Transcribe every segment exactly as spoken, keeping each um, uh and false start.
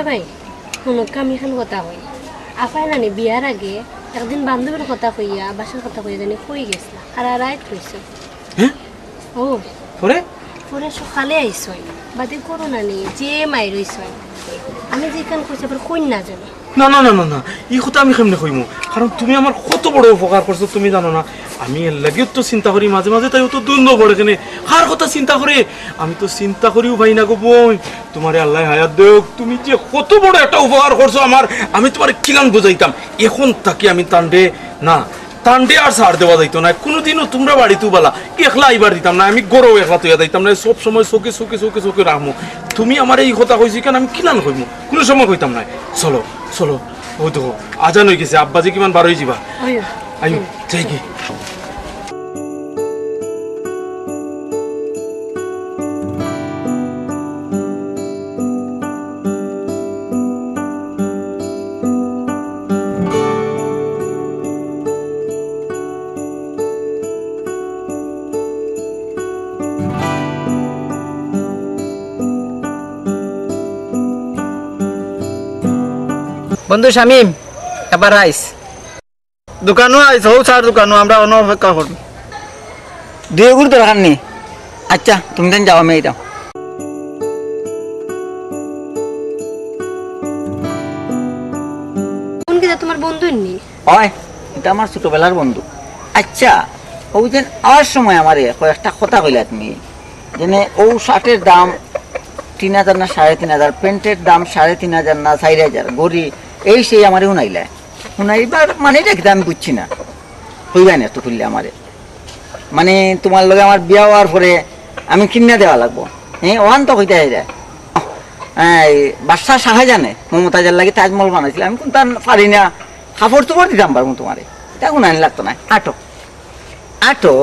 ভাই, হুনউক্কা, আমি এখান কথা কই। আফায় নানি বিয়ার আগে একদিন বান্ধবীর কথা কইয়া, বাসার কথা কইয়া জানি কই গেছলা। আর আর রাইত কইছো। হ্যাঁ? ও। পরে? পরে সকালে আইছইন। বাদে করো নানি, যে মাই রইছইন। আমি যেখান কইছি, আবার কইন না জানি। না, না, না, না, না। ই কথা আমি কেমনে কইমু? কারণ তুমি আমার কত বড় উপকার করছো, তুমি জানো না। আমি এর লাগিও তো চিন্তা করি, মাঝে মাঝে তাই তো দ্বন্দ্ব পড়ে কেনে। কার কথা চিন্তা করে? আমি তো চিন্তা করিও পাই না গো বইন। তোমারে আল্লায় হায়াত দেউক, তুমি যে কত বড় একটা উপকার করছো আমার, আমি তোমারে কিলান বুঝাইতাম। এখন থাকি আমি তানরে না, তানরে আর ছাড় দেওয়া যাইতো না। কোনোদিনও তোমরা বাড়িত বালা একলা আইবার দিতাম না, আমি ঘরও একলা থইয়া যাইতাম না। সব সময় চোখে চোখে চোখে চোখে রাখমু। তুমি আমারে ই কথা কইছো কেনে, আমি কিলান কইমু? কোনো সময় কইতাম না। চলো, চলো, ও দেখো, আজান অই গেছে, আব্বাজি কিমান বার অই যিবা। আইও। আইও, যাইগি। বন্ধু শামিম, এবার আইস। দোকানো আইস, হউ স্যার দোকানো, আমরা অনো অপেক্ষা করমু। দুইগুর দরকার নি। আচ্ছা, তুমি দেন যাও, আমি এইটা। কোন কিতা তোমার বন্ধু নি? অয়, ইটা আমার ছোটবেলার বন্ধু। আচ্ছা, অউ যেন আওয়ার সময় আমারে কয়েকটা কথা কইলা তুমি, যেনে অউ শার্টের দাম তিন হাজার না সাড়ে তিন হাজার, প্যান্টের দাম সাড়ে তিন হাজার না চাইর হাজার, ঘড়ি, এই সেই আমারে হুনাইলা। হুনাইবার মানে ইটা কিতা আমি বুঝছি না, কইবায় নি একটু খুললে আমারে। মানে, তোমার লগে আমার বিয়া অওয়ার পরে আমি কিনিয়া দেওয়া লাগবো। হ্যাঁ, অখান তো কইতা চাইরায়। হ্যাঁ, এই বাদশাহ শাহজাহানে মমতাজর লাগি তাজমহল বানাইছিল, আমি কুনতা পারি না, কাপড় চোপড় দিতাম পারমু তোমারে। ইতা কুনু আইন লাগতো না। আটো, আটো।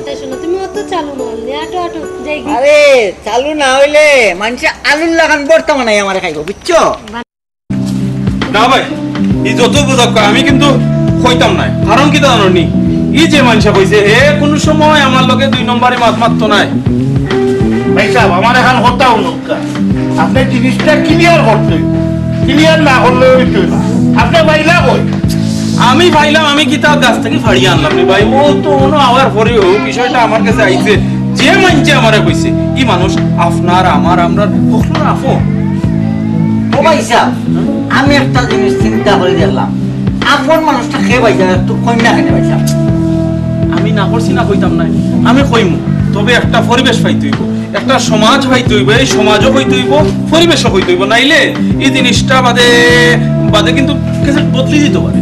তাই শোনো, তুমি অত চালু না অইলে, আটো, আটো, যাইগি। আরে, চালু না অইলে মানষে আলুর লাখান ভর্তা বানাই আমারে খাইবো, বুঝছো? না ভাই, ই যত বুঝাউক্কা, আমি কিন্তু কইতাম নায়। কারণ কিতা জানো নি? ই যে মানষে কইছে, হে কুনু সময় আমার লগে দুই নম্বরি মাত মাততো নায়। ভাইসাব, আমার এখান কথা হুনউক্কা। আপনে জিনিসটা clear করতে অইবো। Clear না করলে অইতো না। আপনে পাইলা কই? আমি পাইলাম, আমি কিতা গাছ থাকি ফাড়িয়া আনলাম নি ভাই। অউ তো অনো আওয়ার পরে অউ বিষয়টা আমার কাছে আইছে। যে মানষে আমারে কইছে, ই মানুষ আপনার, আমার, আমরার হকলর আপন। ও ভাইসাব, আমি একটা জিনিস চিন্তা করি দেখলাম, আপন মানুষটা কে ভাইসাব, একটু কইন না কেনে ভাইসাব? আমি না করছি না কইতাম নায়, আমি কইমু, তবে একটা পরিবেশ পাইতে অইবো, একটা সমাজ পাইতে অইবো, এই সমাজও পাইতে অইবো, পরিবেশও পাইতে অইবো, নাইলে ই জিনিসটা বাদে, বাদে কিন্তু কিছু বদলি দিতে পারে।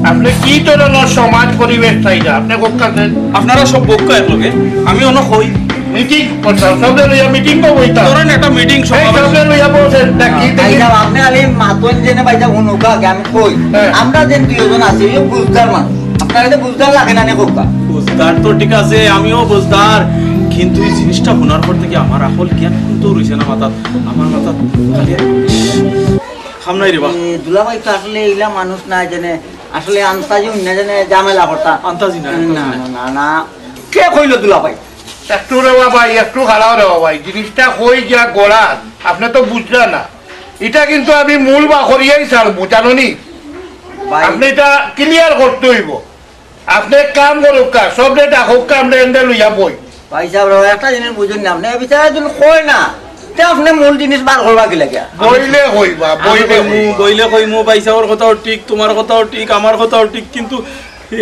আপনে কি ধরনর সমাজ পরিবেশ চাইরা? আপনে কউক্কা দেন। আপনারা সব বউক্কা একলগে, আমি অনো কই। মিটিং করতাম, সবরে লইয়া মিটিং তো বইতাম। ধরেন একটা মিটিং এই সমাবেশ। সবরে লইয়া বসেন, না কি দেখি? ভাইসাব, আপনে খালি মাতইন যেনে ভাইসাব হুনউক্কা আগে আমি কই। হ্যাঁ। আমরা যে দুইজন আছি, অউ বুঝদার মানুষ। আপনার কাছে বুঝদার লাগে না নি কউক্কা? বুঝদার তো ঠিক আছে, আমিও বুঝদার, কিন্তু ই জিনিসটা হুনার পর থাকি আমার আকল জ্ঞান কিন্তু রইছে না মাথাত, আমার মাথাত খালি কাম নাই রে বা। এ, দুলাভাই তো আসলে ইলা মানুষ না, যেনে আসলে আন্তাজি অইন্য যেনে ঝামেলা করতা। আন্তাজি না, না, আন্তাজি না। না, না, না। কে কইলো দুলাভাই? একটু রে বাবা, একটু খাড়াও রে বাবা, ই জিনিসটা কই গিয়া গড়ার, আপনে তো বুঝলা না। ইটা কিন্তু আমি মূল বাকরিয়াই ছাড়মু, জানো নি? ভাই। আপনে ইটা clear করতে অইবো। আপনে এক কাম করউক্কা, সবরে ডাকউক্কা, আমরা এনরে লইয়া বই। ভাইসাব, একটা জিনিস বুঝইন না, আপনে বিচারা যদি কয় না, তে আপনে মূল জিনিস বার করবা কিলাগি? বইলে কইবা, আমি বইলে কইমু, কইবা। বইলে কইমু, ভাইসাবর কথাও ঠিক, তুমার কথাও ঠিক, আমার কথাও ঠিক, কিন্তু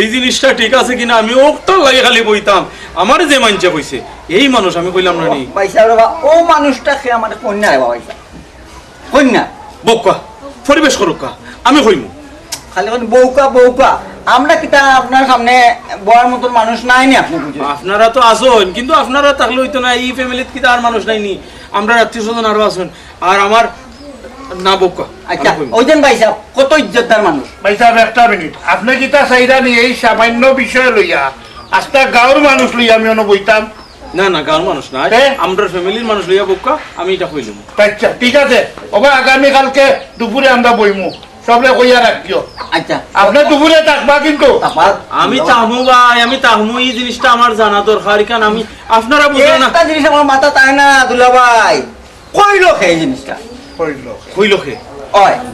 এই জিনিসটা ঠিক আছে কিনা, আমি অউটার লাগি খালি বইতাম। আমারে যে মানষে কইছে, এই মানুষ আমি কইলাম না নি। ভাইসাব রে বা, অউ মানুষটা কে আমারে কইন না রে বা ভাইসাব। কইন না। বউক্কা, পরিবেশ করউক্কা, আমি কইমু। খালি কইন বউক্কা, বউক্কা। আমরা কিতা আপনার সামনে বওয়ার মতন মানুষ নায় নি আপনে বুঝইন? আপনারা তো আছইন, কিন্তু আপনারা থাকলে অইতো না, ই family-ত কিতা আর মানুষ নাই নি? আমরার আত্মীয় স্বজন আরো আছইন। আর আমার না বউক্কা, আচ্ছা, আমি কইমু। অউ যেন ভাইসাব, কত ইজ্জতদার মানুষ। ভাইসাব, একটা মিনিট। আপনে কিতা চাইরা নি এই সামান্য বিষয় লইয়া, আস্তা গাঁওর মানুষ লইয়া আমি অনো বইতাম? না, না, গাঁওর মানুষ না। তে? আমরার family-র মানুষ লইয়া বউক্কা, আমি ইটা কইলাম। আচ্ছা, ঠিক আছে। ওবা, আগামী কালকে দুপুরে আমরা বইমু। সবরে কইয়া রাখিও। আচ্ছা। আপনে দুপুরে থাকবা কিন্তু। থাকবা। আমি থাকমু ভাই, আমি থাকমু, ই জিনিসটা আমার জানা দরকার। ইখান আমি, আপনারা বুঝইন না। একটা জিনিস আমার মাথাত আয় না, দুলাভাই। কইলো কে ই জিনিসটা? কইল কে?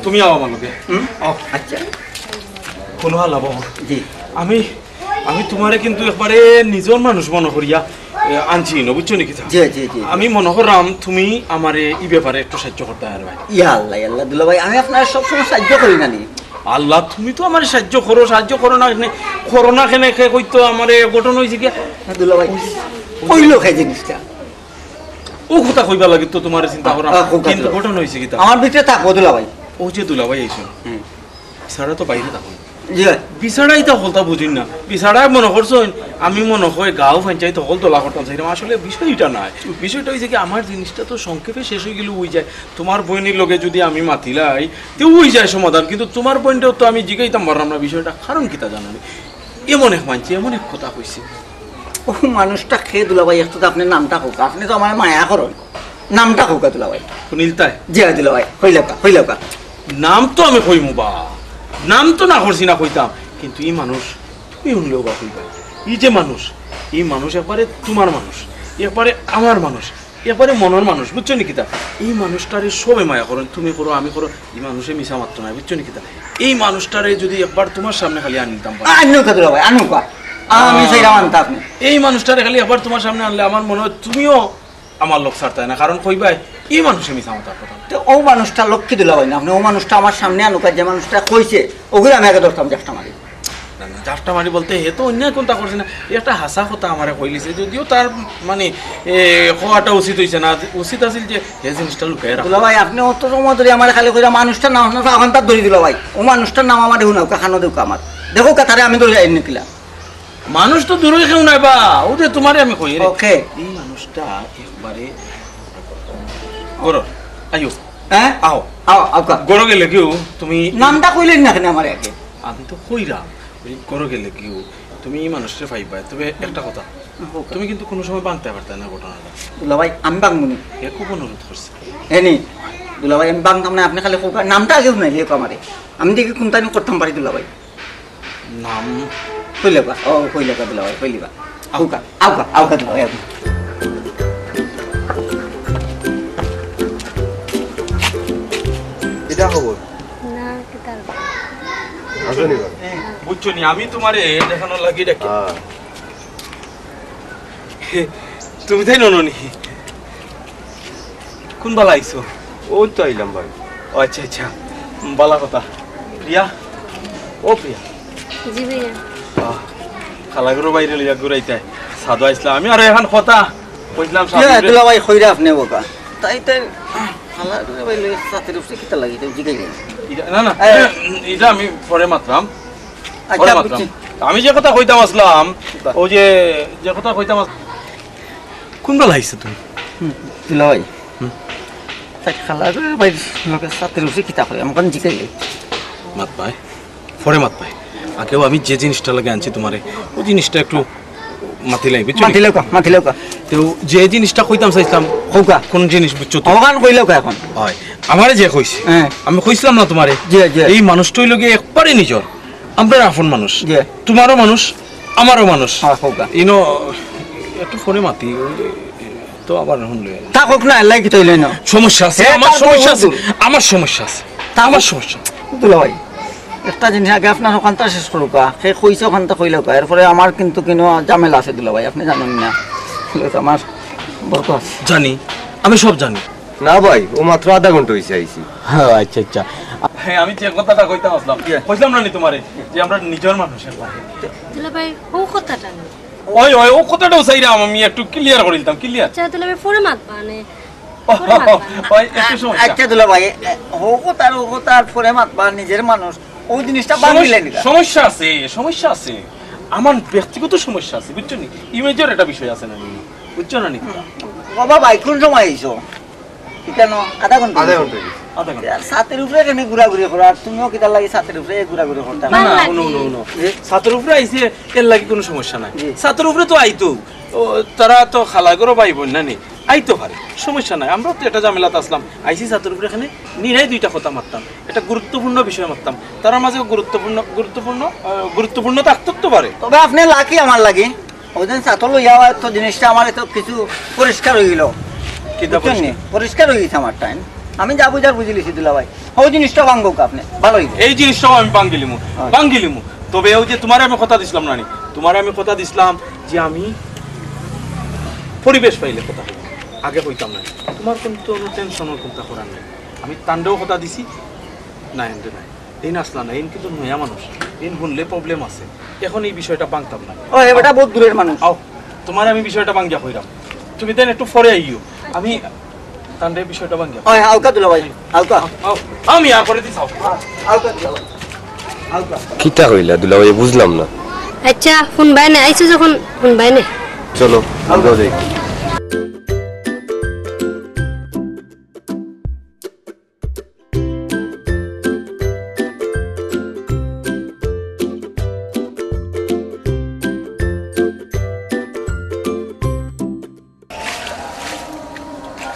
তুমি আও আমার লগে। হুম? আও। আচ্ছা। হুনো হালা বাবু। জি। আমি, আমি তুমারে কিন্তু একবারে নিজর মানুষ মনো করিয়া, এ, আনছি ইনো, বুঝছো নি কিতা? জি, জি, জি, জি। আমি মনো কররাম তুমি আমারে ই ব্যাপারে একটু সাইয্য করতায় আর ভাই। ইয়া আল্লাহ, ইয়া আল্লাহ, দুলাভাই, আমি আপনারে সবসময় সাইয্য করি না নি? আল্লাহ, তুমি তো আমারে সাইয্য করো, সাইয্য করো না কেনে, করো না কেনে, কে কইতো আমারে ঘটনা অইছে কিতা? না, দুলাভাই, কইল কে জিনিসটা? অউ কথা কইবার লাগি তো তুমারে চিন্তা কররাম। আ, আ, কউক্কা কিন্তু দুলাভাই। ঘটনা অইছে কিতা? আমার ভিতরে থাকবো দুলাভাই। অউ যে দুলাভাই আইছইন। হুম। বেচারা তো বাইরে থাকইন। জি ভাই। বেচারা ইতা হকলতা বুঝইন না। বেচারায় মনো করছইন, আমি মনো কয় গাঁও পঞ্চায়েত হকল দলা করতাম চাইরাম। আসলে বিষয় ইটা নায়। বিষয়টা অইছে কি, আমার জিনিসটা তো সংক্ষেপে শেষ অইগেলে অইযায়। তুমার বইনর লগে যুদি আমি মাতিলাই, তে অইযায় সমাধান। কিন্তু তুমার বইনরেও তো আমি জিগাইতাম পাররাম না বিষয়টা। কারণ কিতা জানো নি? এমন এক মানষে এমন এক কথা কইছে। অউ মানুষটা কে দুলাভাই? একটু তো আপনে নামটা কউক্কা, আপনে তো আমারে মায়া করইন, নামটা কউক্কা দুলাভাই। হুনিলতায়? জি দুলাভাই, কইলাউক্কা, কইলাউক্কা। নাম তো আমি কইমু বা, নাম তো না করছি না কইতাম, কিন্তু ই মানুষ তুমি হুনলেও বা কইবায়। ই যে মানুষ, ই মানুষ একবারে তুমার মানুষ, একবারে আমার মানুষ, একবারে মনর মানুষ, বুঝছো নি কিতা? ই মানুষটারে সবে মায়া করইন, তুমি করো, আমি করো, ই মানুষে মিছা মাততো নায়, বুঝছো নি কিতা? ই মানুষটারে যুদি একবার তুমার সামনে খালি আনিতাম পারি। আ, আনউক্কা দুলাভাই, আনউক্কা। আমি আ, চাইরাম আনতা আপনে। ই মানুষটারে খালি একবার তুমার সামনে আনলে আমার মনো অয় তুমিও আমার লগ ছাড়তায় না, কারণ কইবায়, ই মানুষে মিছা মাতার কথা না। তে অউ মানুষটা লক্ষ্মী দুলাভাই না, আপনে অউ মানুষটা আমার সামনে আনউক্কা, যে মানুষটা কইছে, অগুরে আমি আগে ধরতাম জাফটা মারি। না, না, জাফটা মারি বলতে হে তো অইন্য কুন্তা করছে না, ই একটা হাছা কথা আমারে কইলিছে, যুদিও তার মানে, এ, কওয়াটা উচিত অইছে না, উচিত আছিল যে হে জিনিসটা লুকাইয়া রাখা। দুলাভাই, আপনে অত সময় ধরি আমারে খালি কইরা মানুষটার নাম আপনার ফাফান্তার ধরি দুলাভাই, অউ মানুষটার নাম আমারে হুনাউক্কা, কানো দেউক্কা আমার। দেখউক্কা তারে আমি ধরি আইনি কিলা। মানুষ তো দূরই কেউ নায় বা, অউ যে তুমারে আমি কই রে। ওকে। ই মানুষটা একবারে ঘরো, আইও। হ্যাঁ? আও। আও, আউক্কা। ঘরো গেলে কেউ তুমি নামটা কইলেন না কেনে আমারে আগে? আমি তো কইরাম, অউ ঘরো গেলে কেউ তুমি ই মানুষরে পাইবায়, তবে একটা কথা, কউক্কা। তুমি কিন্তু কুনু সময় ভাঙতায় পারতায় না ঘটনাটা। দুলাভাই, আমি ভাঙমু নি। হে খুব অনুরোধ করছে। হে নি? দুলাভাই, আমি ভাঙতাম না, আপনে খালি কউক্কা, নামটা আগে হুনাইলে আমারে। আমি দেখি কুনটা আমি করতাম পারি দুলাভাই। নাম? কইলাউক্কা, ও, কইলাউক্কা দুলাভাই, কইলিবা। আউক্কা, আউক্কা, আউক্কা দুলাভাই, আউক্কা। কিতা খবর? না, কিতা? আছো নি বা? বুঝছো নি, আমি তুমারে দেখানোর লাগি ডাকি। হ্যাঁ। তুমি তাইন অনো নি? কুনবালা আইছো? অউ তো আইলাম ভাই। ও আচ্ছা, আচ্ছা, বালা কথা। প্রিয়া, ও প্রিয়া। জি ভাইয়া। আহ, খালাগুরু বাইরে লইয়া ঘুরাইতায়। সাধু আইছলাম। আমি আরো এখান কথা কইছিলাম সাধু রে। দুলাভাই কইরা আপনে বোকা। তাই তাই খালাগুরু বাইরে লইয়া ছাতের উপরে কিতা লাগি? তাই জিগাই না, না, এ। ইটা আমি পরে মাতরাম। আচ্ছা, পরে মাতরাম। বুঝছি। আমি যে কথা কইতাম আছলাম, ও যে, যে কথা কইতাম আছ-, কুনবালা আইছো তুমি? হুম, দুলাভাই। হুম। তাই খালার ভাই লোকে ছাতের উপরে কিতা করে? আমি কোন জিগাই? মাতবায়, পরে মাতবায়। আগেও আমি যে জিনিসটা লাগি আনছি তুমারে, ও জিনিসটা একটু মাতিলাই, বুঝছো নি? মাতিলাউক্কা, মাতিলাউক্কা। তো যে জিনিসটা কইতাম চাইছলাম, কউক্কা। কোন জিনিস বুঝছো তো? অখান কইলাউক্কা অখন। অয়, আমারে যে কইছে, হ্যাঁ। আমি কইছলাম না তুমারে? জি, জি। ই মানুষটা অইলো গিয়া একবারে নিজর। আমরার আপন মানুষ। জি। তুমারও মানুষ, আমারও মানুষ। হ্যাঁ, কউক্কা। ইনো একটু ফোনে মাতি, ওই যে, তো আবার হুনলে। তা কউক না, এল্লাই কিতা অইলো না? সমস্যা আছে, এ, আমার তার সমস্যা আছে। বন্ধু। আমার সমস্যা আছে। তা আমার কউক। সমস্যা আছে। দুলাভাই, একটা জিনিস আগে আপনার অখানটা শেষ করউক্কা। হে কইছে অখানটা কইলাউক্কা। এরপরে আমার কিন্তু কিনো ঝামেলা আছে দুলাভাই, আপনে জানইন না। আমার বরকত আছে। জানি, আমি সব জানি। না ভাই, ও মাত্র আধা ঘন্টা অইছে আইছি। ও আচ্ছা, আচ্ছা। হ্যাঁ, আমি যে কথাটা কইতাম আছলাম, ইয়ে। কইছিলাম না নি তুমারে যে আমরা নিজর মানুষ একবারে। দুলাভাই, ও কথাটা না। ওই, ওই, ও কথাটাউ চাইরাম আমি একটু clear করিলতাম, clear। আচ্ছা, দুলাভাই, পরে মাতবা নে। ও, পরে মাতবা নে। ওই, একটু সমস্যা। আচ্ছা, দুলাভাই, এ, ও কথা আর ও কথা আর পরে মাতবা, নিজর মানুষ, ও জিনিসটা সমস্যা, ভাঙিলে নিলা। সমস্যা আছে, সমস্যা আছে। আমার ব্যক্তিগত সমস্যা আছে, বুঝছো নি? Image-র একটা বিষয় আছে না নি? বুঝছো না নি? হুম। ও বাবা, কোন সময় আইছো? ইটা ন, আধা ঘন্টা আধা হইছে। ঘন্টা হইছে। আধা ঘন্টা। আর ছাতের উপরে কেনে ঘুরাঘুরি করো, আর তুমিও কিতার লাগি ছাতের উপরে ঘুরাঘুরি করতা? না, না, না, ভালা হুনো, লাগে। হুনো, হুনো। জি। ছাতের উপরে আইছে, এর লাগি কুনু সমস্যা নাই। জি। ছাতের উপরে তো আইতো, ও, তারা তো খালাগরো ভাই বইন না নি, আইতো পারে, সমস্যা নাই। আমরাও তো একটা ঝামেলাত আছলাম, আইছি ছাতের উপরে, কেনে নিরাই দুইটা কথা মাততাম, একটা গুরুত্বপূর্ণ বিষয় মাততাম, তারার মাঝে গুরুত্বপূর্ণ, গুরুত্বপূর্ণ, আহ, গুরুত্বপূর্ণ থাকতো তো পারে। তবে আপনে lucky আমার লাগি। ওই দিন ছাতো লইয়া অয় তো জিনিসটা আমার তো কিছু পরিষ্কার অইগেলো। কিতা বুঝছইন নি? পরিষ্কার? পরিষ্কার অইগেছে আমার টাইম। আমি যা বুঝার বুঝিলিছি দুলাভাই। ওই জিনিসটা ভাঙ্গউক্কা আপনে, ভালা অইবো। এই জিনিসটাও আমি ভাঙ্গিলিমু, হ্যাঁ। ভাঙ্গিলিমু। তবে ওই যে তুমারে আমি কথা দিছলাম না নি, তুমারে আমি কথা দিছলাম যে আমি পরিবেশ পাইলে কথা কইমু, আগে কইতাম না। তুমার কুনু টেনশনর কুন্তা করার নাই, আমি তানরেও কথা দিছি। না, এমনি নাই। এইন আছলা না, এইন কিন্তু নয়া মানুষ, এইন হুনলে problem আছে। এখন এই বিষয়টা ভাঙতাম না। ও, এ বেটা বহুত দূরের মানুষ। আও, তুমারে আমি বিষয়টা ভাঙ্গিয়া কইরাম, তুমি তাইন একটু পরে আইও, আমি তানরে বিষয়টা ভাঙ্গিয়া ওই, আউক্কা দুলাভাই, আউক্কা। আও, আমি আর করে দিছাও। আউক্কা দুলাভাই, আউক্কা। কিতা কইলা দুলাভাই, বুঝলাম না। আচ্ছা, হুনবায় নে, আইছো যখন হুনবায় নে। চলো, আমরাও যাই।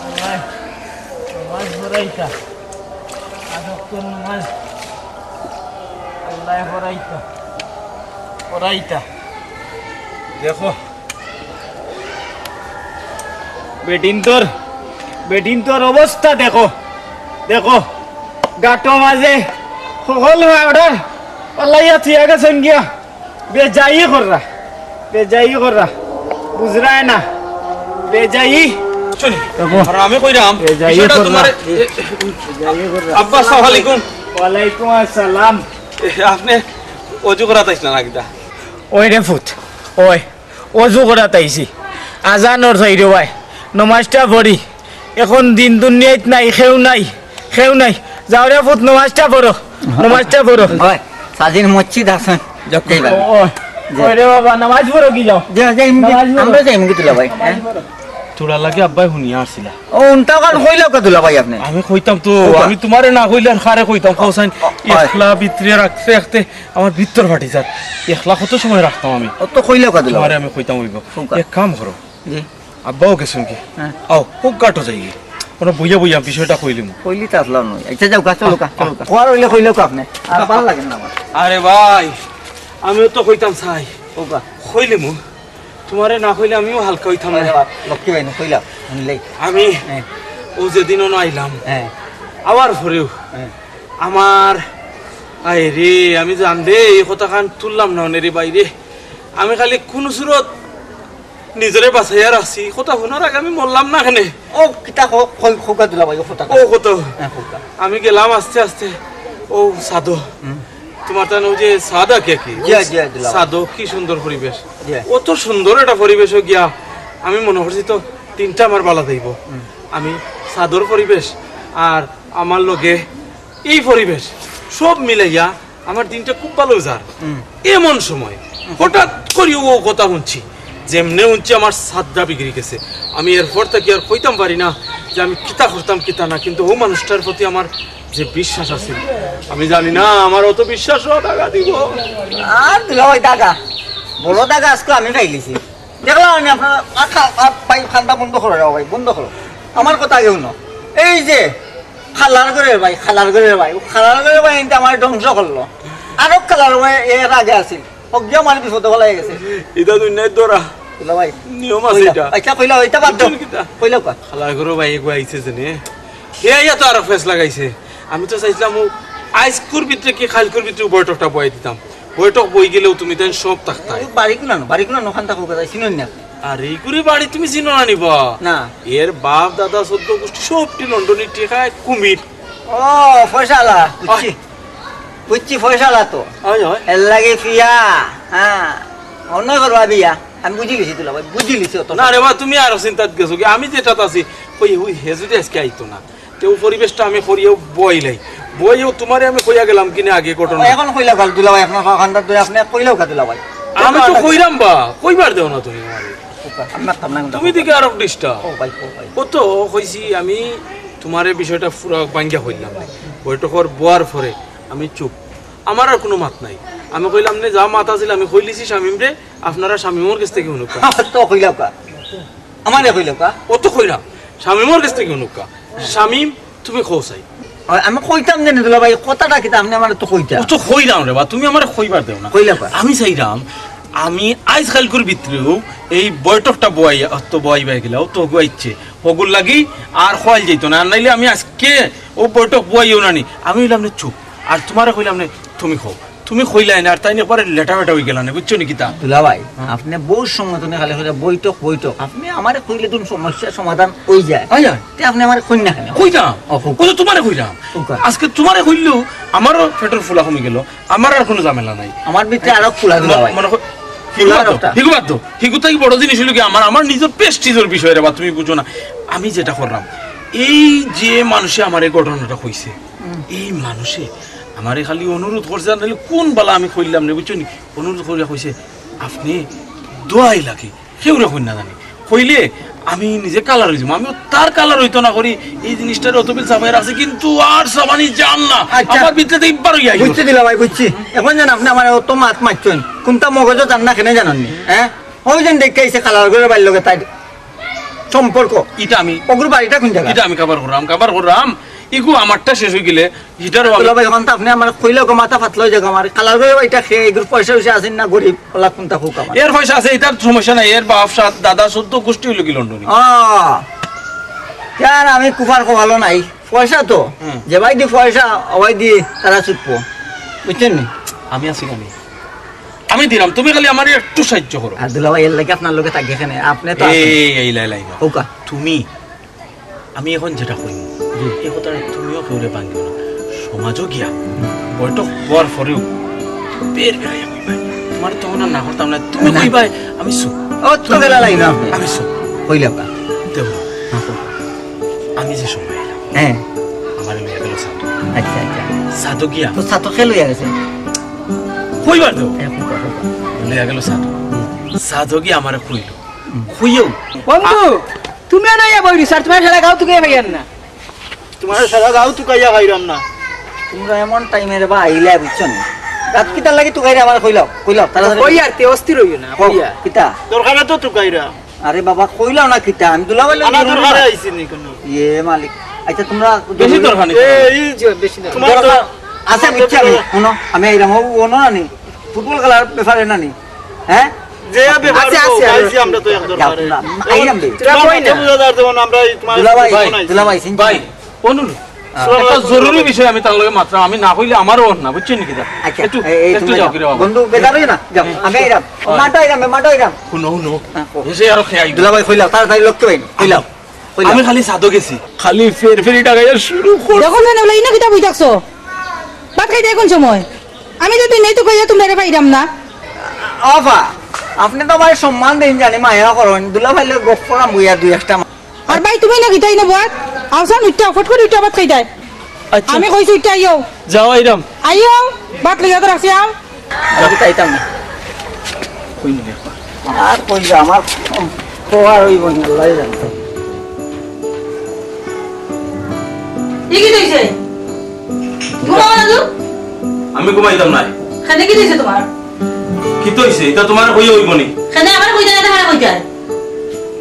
আল্লাহ, নামাজ পড়াইতা। আজ অক্ত নামাজ। আল্লাহ পড়াইতা। পড়াইতা। দেখো, বেটিন্তর, বেটিন্তর অবস্থা দেখো, দেখো, গাটো মাঝে হকল পাউডার পালাইয়া থুইয়া গেছইন গিয়া। বেজাই কররা, বেজাই কররা, বুঝরায় না, বেজাই। শুনি, দেখো। আর আমি কইরাম, বেজাই বিষয়টা কররা। তুমারে, এ, বেজাই কররা। আব্বা, আসসালামু আলাইকুম। ওয়ালাইকুম আসসালাম। এ, আপনে অজু করাত আইছলা না কিতা? ওই রে ফুত, ওই। অজু করাত আইছি। আজানর চাইরোবায়। নমাজটা পড়ি। এখন দিন দুনিয়াত নাই, কেউ নাই, কেউ নাই। যাও রে ফুত, নমাজটা পড়ো, নমাজটা পড়ো। ওই, সাদির মসজিদ আছইন। যাও। যাইবা। ও, ও, ওই রে বাবা, নমাজ পড়ো কি যাও? যাও, যাই, নমাজ পড়ো। আমরা যাইমু কি দুলাভাই, হ্যাঁ? নমাজ পড়ো। থুড়া লাগি আব্বায় হুনিয়া আছলা। ও, উনটা কান কইলাউক্কা দুলাভাই আপনে। আমি কইতাম তো, কউক্কা। আমি তুমারে না কইলে আর কারে কইতাম, কও চাইন, ও, হয়। একলা ভিতরে রাখতে রাখতে আমার ভিতর ফাটি যার। একলা কত সময় রাখতাম আমি? ও তো কইলাউক্কা দুলাভাই। তুমারে আমি কইতাম অইবো। কউক্কা। এক কাম করো। জি। আব্বাও গেছইন গি? হ্যাঁ। আও, খুব গাটো যাই গি। অনো বইয়া বইয়া বিষয়টা কইলিমু। কইলি তো আসলাম নয়। আচ্ছা, যাউক্কা, চলউক্কা, আ, আ। চলউক্কা। কওয়ার অইলে কইলাউক্কা আপনে। আর ভালা লাগে না আমার। আরে ভাই, আমিও তো কইতাম চাই। কউক্কা। কইলিমু। তুমারে না কইলে আমিও হালকা অইতাম না। আরে বাপ, লক্ষ্মী ভাই, না কইলাও, হুনলেই। আমি হ্যাঁ। অউ যেদিন অনো আইলাম, হ্যাঁ। আওয়ার পরেউ হ্যাঁ। আমার, আয় রে, আমি জানলে এই কথাখান তুললাম না অনে রে ভাই রে। আমি খালি কুনু সুরত নিজরে বাচাইয়া রাখছি, কথা হুনার আগে আমি মরলাম না কেনে। ও, কিতা কও, কই, কউক্কা দুলাভাই, ও কথা কও। ও কথা। হ্যাঁ, কউক্কা। আমি গেলাম আস্তে আস্তে, ও সাদো। হুম। তুমার তান অউ যে সাদা কে কি? জি, জি, দুলাভাই। সাদো, কি সুন্দর পরিবেশ। জি। অত সুন্দর একটা পরিবেশো গিয়া আমি মনো করছি তো দিনটা আমার ভালা যাইবো। হুম। আমি সাদর পরিবেশ আর আমার লগে এই পরিবেশ সব মিলাইয়া আমার দিনটা খুব ভালা যার। হুম। এমন সময় হঠাৎ করি অউ কথা হুনছি, যেমনে হুনছি আমার সাদটা বিগড়ি গেছে। আমি এরপর থাকি আর কইতাম পারি না যে আমি কিতা করতাম কিতা না, কিন্তু অউ মানুষটার প্রতি আমার যে বিশ্বাস আছিল, আমি জানি না আমার অত বিশ্বাস দাগা দিবো। আর দুলাভাই দাগা, বড় দাগা আজকে আমি পাইলিছি। দেখলাম আমি আপনার আ, খা-, আ, ভাই, কান্দা বন্ধ করো রে ভাই, বন্ধ করো। আমার কথা আগে হুনো। এই যে খালার ঘরর ভাই, খালার ঘরর ভাই, ও খালার ঘরর ভাই, ইনতে আমার ধ্বংস করলো। আরো খালার ভাই এর আগে আছিল, অগিয়া আমার বিপদো ফালাই গেছে। ইটা দুনিয়ার ধরা। দুলাভাই, নিয়ম আছে কইলাও। ইটা। আচ্ছা, কইলাও, ইটা বাদ দাও। বুঝছেন কিতা? কইলাও কা? খালার ঘরর ভাই এগু আইছে যে নে। হে আইয়া তো আরো ফেস লাগাইছে। আমি তো চাইছিলাম ও আইজকুর ভিতরে কি কাইলকুর ভিতরে বৈঠকটা বওয়াই দিতাম। বৈঠক বই গেলেও তুমি তাইন সব থাকতায়। ও বাড়ি কুনানো, বাড়ি কুনানো, ওখান থাকো কোথায়, চিনো নি আপনি? আর এই করে বাড়ি তুমি চিনো না নি বা? না। এর বাপ দাদা চোদ্দ গোষ্ঠী সবটি লন্ডনি টেকায় কুমির। ও, পয়সালা, বুঝছি। বুঝছি, পয়সালা তো। হয়, হয়। এর লাগে ফিয়া, হ্যাঁ। অন্য করবা বিয়া। আমি বুঝি লিছি দুলাভাই, বুঝি লিছি অত। না রে বা, তুমি আরো চিন্তাত গেছো কি? আমি যেটাত আছি, ওই, ওই হে যদি আজকে আইতো না, তে ও পরিবেশটা আমি করিয়াও বইলাই। বইও তোমারে আমি কইয়া গেলাম কিনে আগে ঘটনা। এখন কইলাও কা দুলাভাই, আপনার ফাঁকান্ডার দুই আপনি কইলাও কা দুলাভাই? আমি তো কইরাম বা, কইবার দেও না তুমি আমারে। আমি মারতাম না, তুমি দিকে আরো ডিস্টার্ব। ও ভাই, ও ভাই। ও তো কইছি আমি তোমারে বিষয়টা পুরা ভাঙ্গিয়া কইলাম। বৈঠকর বওয়ার পরে আমি চুপ। আমার আর কোনো মাত নাই। আমি কইলাম নে যা মাত আছিল আমি কইলিছি শামিমরে, আপনারা শামিমর গেছ থাকি হুনুক্কা। তো কইলাও কা? আমারে কইলাও কা? ও তো কইলাম, শামিমর গেছ থাকি হুনুক্কা। শামিম, তুমি কও চাই। অয়, আমি কইতাম যে নি দুলাভাই, কথাটা কিতা আপনি আমারে তো কইতা। ও তো কইলাম রে বা, তুমি আমারে কইবার দেও না। কইলাও কা? আমি চাইরাম, আমি আইজ কাইলকুর ভিতরেউ এই বৈঠকটা বওয়াইয়া, তো বওয়াইবা গেলাও, তো গুয়াইছে। হগুর লাগি আর কওয়াইল যাইতো না, আর নাইলে আমি আজকে ও বৈঠক বওয়াইও না নি। আমি অইলাম নে চুপ, আর তুমারে কইলাম নে তুমি কও। তুমি কইলায় না, আর তাইন একবারে লেটা বেটা অইগেলা নে, বুঝছো নি কিতা? দুলাভাই, হ্যাঁ। আপনে বউত সময় তনে খালি কইরা বৈঠক, বৈঠক। আপনে আমারে কইলে তো সমস্যার সমাধান অইযায়। অয়, অয়। তে আপনে আমারে কইন না কেনে? কইতাম। ও, কও। কইলে তুমারে কইলাম। কও কা। আজকে তুমারে কইলেও আমারও পেটর ফুলা কমিগেলো, আমার আর কুনু ঝামেলা নাই। আমার ভিতরে আরো ফুলা দিলা ভাই। মনে কর, ফুলা হিগু বাদ দেও, আরোটা। হিগু বাদ দেও। হিগু থাকি বড় জিনিস অইলো কি, আমার, আমার নিজর prestige-র বিষয় রে বা, তুমি বুঝো না। আমি যেটা করলাম, এই যে মানুষে আমার এই ঘটনাটা কইছে, হুম। এই মানুষে আমারে খালি অনুরোধ করছে, আর নাইলে কুন বালা আমি কইলাম না, বুঝছো নি? অনুরোধ করিয়া কইছে, "আপনে দোয়াই লাগে, কেউরে কইন না জানি।" কইলে আমি নিজে কালা অইযিমু। আমি তার কালা অইতো না করি, এই জিনিসটারে অতবিল চাপাই রাখছি, কিন্তু আর চাপানি যার না। আচ্ছা। আমার ভিতরে তো ইবার অইয়া গেল। বুঝছি দুলাভাই, বুঝছি। এখন যেন আপনে আমারে অত মাত মারছইন, কুনটা মগজো যার না কেনে জানইন নি? হ্যাঁ? ওই যেন দেখে আইছে কালার ঘরর বাইর লগে তাইর সম্পর্ক। ইটা আমি অগুর বাড়িটা কুন জাগা? ইটা আমি কাবার কররাম, কাবার কররাম। ইগু আমারটা শেষ অইগেলে, ইটারও আমি দুলাভাই, এখন তো আপনে আমারে কইলা গো, মাথা ফাতলা অইযায় গো আমার। কালার ঘরর বাড়িটা কে, ইগুর পয়সা-উয়সা আছে না, গরিব, অলা কুনটা কউক আমার। এর পয়সা আছে, ইটার সমস্যা নাই। এর বাপ সাত দাদা চৌদ্দ গুষ্টি অইলো কি লন্ডনি। আহ, ইয়ার আমি কুফার কপালো নাই। পয়সা তো, হুম। যে ভাই দি পয়সা, ওই দি তারা চুপবো। বুঝছইন নি? আমি আছি কেনে? আমি দিরাম, তুমি খালি আমারে একটু সাহায্য করো। আর দুলাভাই, এর লাগি আপনার লগে থাকি কেনে, আপনে তো আছেন। এই, এই, লাই, লাই, না। কউক্কা। তুমি, আমি এখন যেটা কইমু, জি। এই কথাটা তুমিও কেউরে ভাঙ্গিও না। সমাজো গিয়া, বৈঠক হওয়ার পরেও, বের বেরাইয়া কইবায়। তুমারে তখন আর না করতাম না, তুমি না। কইবায়, আমি চুপ। ও, তো গেলা লাই না আপনে। আমি চুপ। কইলাম না। দেখো, না কও। আমি যে সময় আইলাম, হ্যাঁ। আমারে লইয়া গেল সাধু। আচ্ছা, আচ্ছা। সাধু গিয়া। তো সাধু কে লইয়া গেছে? কইবার তো। হ্যাঁ, কউক্কা, কউক্কা। লইয়া গেল সাধু। সাধু গিয়া আমারে কইলো। হুম। কইও। বন্ধু, তুমি আনো ইয়া বইরি, স্যার, তুমার সারা গাঁও তুকাইয়া পাইয়ার না। তুমার সারা গাঁও তুকাইয়া পাইরাম না। তুমরা এমন টাইমে রে বা আইলা, বুঝছো নি? রাত কিতার লাগি তুকাইরা আমারে কইলাও, কইলাও, তাড়াতাড়ি। কই আর তে অস্থির অইও না, কও, কইয়া। কিতা? দরকারে তো তুকাইরা। আরে বাবা, কইলাও না কিতা? আমি দুলাভাইর লগে আনা দরকারে আইছি নি কুনু। ইয়ে মালিক। আচ্ছা, তুমরা বেশি দরকার নি। এ, এই যে বেশি দরকার। তুমার দরকার আছে, বুঝছি আমি। হুনো, আমি আইরাম, ও, ও না নি। ফুটবল খেলার ব্যাপারে না নি? হ্যাঁ? যে ব্যাপারে আছে, আছে, আইছি আমরা তো এক দরকারে। না, আইরাম বে। তুমার মাথা বুঝা যার যেমন আমরা এই তুমার দুলাভাই, ভাই, দুলাভাই, চিন্তা ভাই, নাই। অনুরোধ। হ্যাঁ। একটা জরুরি বিষয় আমি তার লগে মাতরাম, আমি না কইলে আমারও অর না, বুঝছইন নি কিতা? আচ্ছা, একটু, এই, এই, একটু তুমি যাও যাও। কিরে বাবা। বন্ধু, বেজার অইও না, যাও, আমি আইরাম। ও, মাঠো আইরাম, মাঠো আইরাম। হুনো, হুনো। হ্যাঁ, কও। এসে আরো খেয়ে আইও। দুলাভাই, কইলাও, তাড়াতাড়ি লক্ষ্য ভাই, কইলাও। আমি খালি ছাদো গেছি, খালি ফের ফেরি টাকাইয়া শুরু কর। দেখো না, ওলা ইনো কিতা বই থাকছো? ভাত খাইতায় কুন সময়? আমি তো দিনেই তো কইয়া তুমরারে পাইরাম না। আফা, আপনে তো আমারে সম্মান দেইন জানি, মায়া করইন, দুলাভাইর লগে গপ করাম বইয়া দুই একটা মা-, আর ভাই, তুমি না কিতা ইনো বওয়াত? আও চাইন, উঠতা, ফট করি উঠতা, ভাত খাইতায়। আচ্ছা। আমি কইছি উঠতা আইও। যাও, আইরাম। আইও, ভাত লইয়া তো রাখছি, আও। আমি তো আইতাম না। কই নিলে একবার? আর কই যে আমার খোয়া অইব না, আল্লাহ জানে। ই কিতা অইছে? ঘুমাও না তো? আমি ঘুমাইতাম নায়। কেনে কিতা অইছে তুমার? কিতা অইছে? ইটা তুমারে কইয়া অইবো নি? কেনে আমারে কইতায় না, আমারে কইতায়?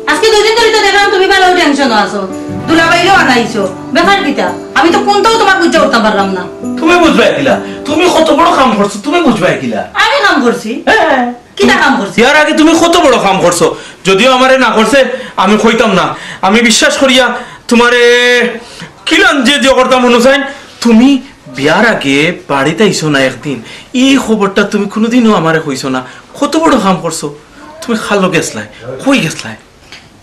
আজকে দুই দিন ধরি তো দেখলাম তুমি ভালা টেনশনো আছো। দুলাভাইরেও আনাইছো। ব্যাপার কিতা? আমি তো কুনটাও তুমার বুঝিয়া উঠতাম পারলাম না। তুমি বুঝবায় কিলা? তুমি কত বড় কাম করছো, তুমি বুঝবায় কিলা? আমি কাম করছি? হ্যাঁ। কিতা কাম করছি? বিয়ার আগে তুমি কত বড় কাম করছো, যদিও আমারে না করছে, আমি কইতাম না। আমি বিশ্বাস করিয়া তুমারে কিলান যে যে করতাম, হুনো চাইন, তুমি বিয়ার আগে বাড়িত আইছো না একদিন, ই খবরটা তুমি কুনুদিনও আমারে কইছো না। কত বড় কাম করছো, তুমি কার লগে গেছলায়, কই গেছলায়?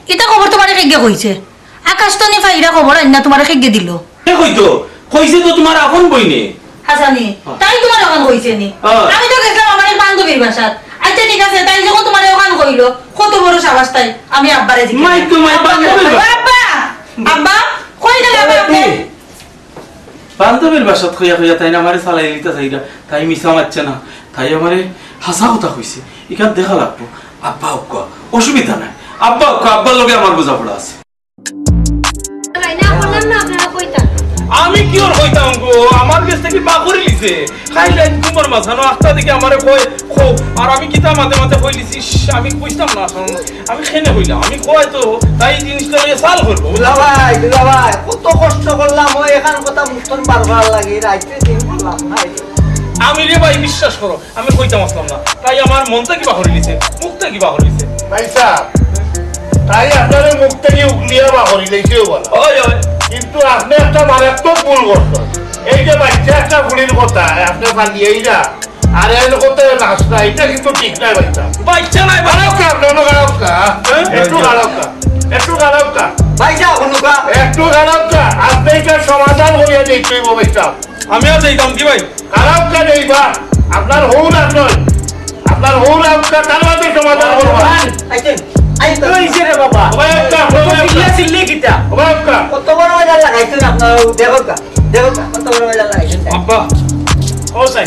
ইতা খবর তুমারে কেগিয়ে কইছে? আকাশ তো নি ফাইরা খবর আইন না তুমারে কেগিয়ে দিলো? কে কইতো? কইছে তো তুমার আপন বইনে। হাছানি, হ্যাঁ। তাই তুমারে অখান কইছে নি? হ্যাঁ। আমি তো গেছলাম আমার এক বান্ধবীর বাসাত। আচ্ছা, ঠিক আছে, তাই যখন তুমারে অখান কইলো, কত বড় সাহস তাই? আমি আব্বারে জিজ্ঞেস মাই তো মাই, আব্বা, বান্ধবীর বাসা। আব্বা, আব্বা, কই গেলা আব্বা আপনে? বান্ধবীর বাসাত কইয়া কইয়া তাইন আমারে চালাইলিতা চাইরা, তাই মিছা মাতছে না, তাই আমারে হাছা কথা কইছে। ইখান দেখা লাগবো। আব্বা অউক্কা, অসুবিধা নাই। আব্বা অউক্কা, আব্বার লগে আমার বুঝাপড়া আছে। ভাই, না করলাম না, আপনারা কইতাম। আমি কিওর কইতাম গো? আমার গেছ থাকি বার করি লিছে। খাইলে কুমার মাঝানো আখতা দেখি আমারে কয়, "খো।" আর আমি কিতা মাঝে মাঝে কই লিছি, "ইশ, আমি কইতাম না এখন।" আমি কেনে কইলাম, আমি কয় তো, তাই জিনিসটা লইয়া চাল করবো। দুলাভাই, দুলাভাই, কত কষ্ট করলাম, ওই এখান কথা মুখ থন বার করার লাগি, রাইতে দিন করলাম, নাই। আমি রে ভাই, বিশ্বাস করো, আমি কইতাম আসলাম না, তাই আমার মন থাকি বার করি লিছে, মুখ থাকি বার করি লিছে। ভাই সাহেব, তাই আপনারে মুখ থাকি উগলিয়া বার করি লাইছে অউ বালা। ওই, ওই। কিন্তু আপনে একটা মারাত্মক ভুল করছইন। এই যে বাইচ্চা একটা ফুড়ির কথা, আপনে ফালিয়াইরা, আর এর কথা লাশ না, ইটা কিন্তু ঠিক নায় বাইচ্চা। বাইচ্চা নায়, বাইচ্চা। খাড়াউক্কা, আপনে অনো খাড়াউক্কা। হ্যাঁ? একটু খাড়াউক্কা, একটু খাড়াউক্কা। বাইচ্চা, অনো কা? একটু খাড়াউক্কা। আপনে ইটার সমাধান করিয়া দিতে অইবো বাইচ্চা। আমি আর যাইতাম কি ভাই? খাড়াউক্কা নেই বা, আপনার হউর আর নয়, আপনার হউর আউক্কা, তার মাঝে সমাধান করবা। আইছেন, আইছেন। তো ইসে রে বাবা। ওবাই আউক্কা, ওবাই আউক্কা। চিল্লা চিল্লি কিতা? ওবাই আউক্কা। কত বড় বাজার লাগাইছেন আপনারা, দেখো কা, দেখো কা, কত বড় বাজার লাগাইছেন। আব্বা, ও সাই,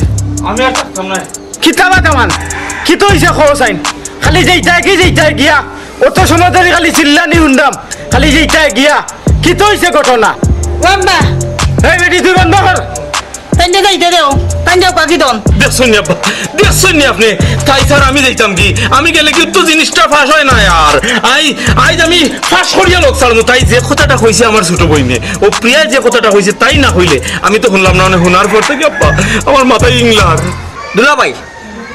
আমি আর থাকতাম না। কিতা বা তামান? কিতা অইছে কও চাইন? খালি যেইটা কি যেইটা গিয়া, অত সময় ধরি খালি চিল্লানি হুনরাম, খালি যেইটা গিয়া। কিতা অইছে ঘটনা? ও আব্বা। এই বেটি, তুই বন্ধ কর। তাইন যে যাইতে দেও, তাইন যাও কাকি দন। দেখছইন নি আব্বা, দেখছইন নি আপনে? তাই ছাড়া আমি যাইতাম কি? আমি গেলে কিন্তু জিনিসটা ফাঁস অয় না আর। আই, আইজ আমি ফাঁস করিয়া লোক ছাড়মু। তাই যে কথাটা কইছে আমার ছোট বইনে, ও প্রিয়া যে কথাটা কইছে, তাই না কইলে আমি তো হুনলাম না, মানে হুনার পর থাকি আব্বা আমার মাথায় ইংলার। দুলাভাই,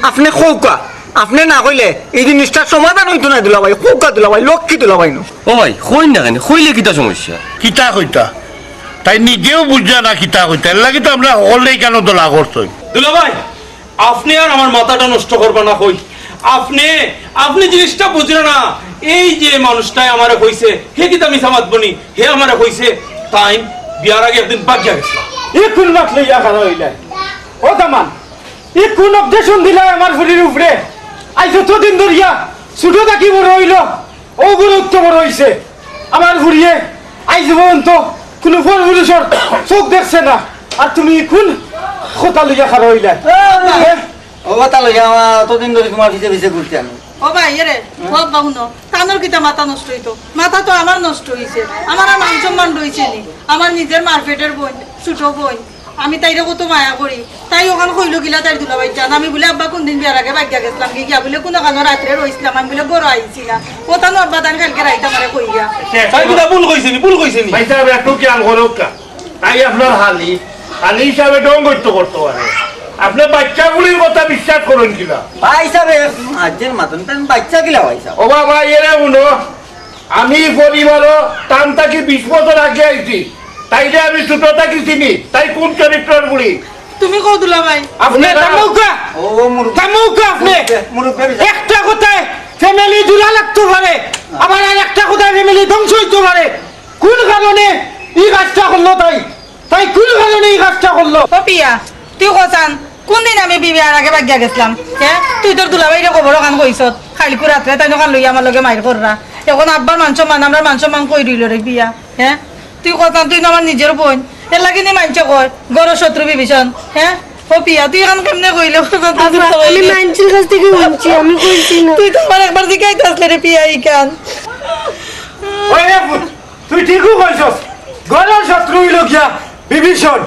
আপনে কউক্কা, আপনে না কইলে ই জিনিসটার সমাধান অইতো নায় দুলাভাই, কউক্কা দুলাভাই, লক্ষ্মী দুলাভাই নু। ও ভাই, কইন না কেনে? কইলে কিতা সমস্যা? কিতা কইতা? তাই নিজেও বুঝরা না কিতা কইতা, এরলাগি তো আমরারে হকলরে ইখানো দলা করছইন। দুলাভাই, আপনে আর আমার মাথাটা নষ্ট করবা না কই। আপনে, আপনে জিনিসটা বুঝরা না। এই যে মানুষটায় আমারে কইছে, হে কিতা মিছা মাতবো নি? হে আমারে কইছে, তাইন বিয়ার আগে একদিন ভাগিয়া গেছলা। ই কুন মাত লইয়া খাড়া অইলায়? ও দামান, ই কুন objection দিলায় আমার ফুড়ির উপরে? আইজ অতদিন ধরিয়া ছোট থাকি বড় অইলো, অউ ঘরো উঠতে বড় অইছে। আমার ফুড়িয়ে আইজ পর্যন্ত কুনু পরপুরুষর চউখ দেখছে না। আর তুমি ই কুন কথা লইয়া খাড়া অইলায়? হে? ও কথা লইয়া আমার অতদিন ধরি তুমার পিছে পিছে ঘুরছি আমি। ও ভাই, এরে, ও আব্বা হুনো, তানর কিতা মাথা নষ্ট অইতো? মাথা তো আমার নষ্ট অইছে। আমার আর মান সম্মান রইছে নি? আমার নিজের মার পেটর বইন, ছোট বইন, আমি তাইরে কত মায়া করি। তাই অখান কইলো কিলা তাইর দুলাভাইর জান, আমি বুলে আব্বা কুনদিন বিয়ার আগে ভাগিয়া গেছলাম গি, গিয়া বুলে কুনুখানো রাত্রে রইছলাম, আমি বুলে ঘরো আইছি না। অতা নু আব্বা তাইন কাইলকে রাইত আমারে কইরা। তাই কিতা ভুল কইছে নি, ভুল কইছে নি। ভাই সাব, একটু খেয়াল করউক্কা। তাই আপনার হালি, হালি হিসাবে ঢং করতে করতে পারে। আপনে বাইচ্চা ফুড়ির কথা বিশ্বাস করইন কিলা? ভাই সাব, আজ্জের মাতন তাইন বাইচ্চা কিলা ভাই সাব? ও বাবা, এরে হুনো, আমি পরিবারো তান থাকি বিশ বছর আগে আইছি। তাইরে আমি ছোট থাকি চিনি। তাই কুন চরিত্রর ফুড়ি? তুমি কও দুলাভাই। আপনে আপনে থামউক্কা। ও, ও মুরব্বি। থামউক্কা আপনে। মুরব্বি, মুরব্বি। একটা কথায় family জুড়া লাগতো পারে, আবার আর একটা কথায় family ধ্বংস অইতো পারে। কুন কারণে ই কাজটা করলো তাই? তাই কুন কারণে ই কাজটা করলো? ও পিয়া, তুই কছাইন, কুনদিন আমি বিয়ার আগে ভাগিয়া গেছলাম? হে? তুই তোর দুলাভাইরে খবর অখান কইছত, কাইলকু রাত্রে তাইন অখান লইয়া আমার লগে মাইর কররা। অখন আব্বার মান সম্মান, আমরার মান সম্মান কই রইলো রে পিয়া? হে? তুই কছাইন, তুই নু আমার নিজর বইন, এরলাগি নি মাইনষে কয় ঘরর শত্রু বিভীষণ। হে? ও পিয়া, তুই অখান কেমনে কইলে? আব্বা, আমি মাইনষর কাছ থাকি হুনছি, আমি কইছি না। তুই তো আমারে একবার জিকাইতে আছলে রে পিয়া ইখান। ওই রে পুত, তুই ঠিকউ কইছস, ঘরর শত্রু অইলো গিয়া বিভীষণ।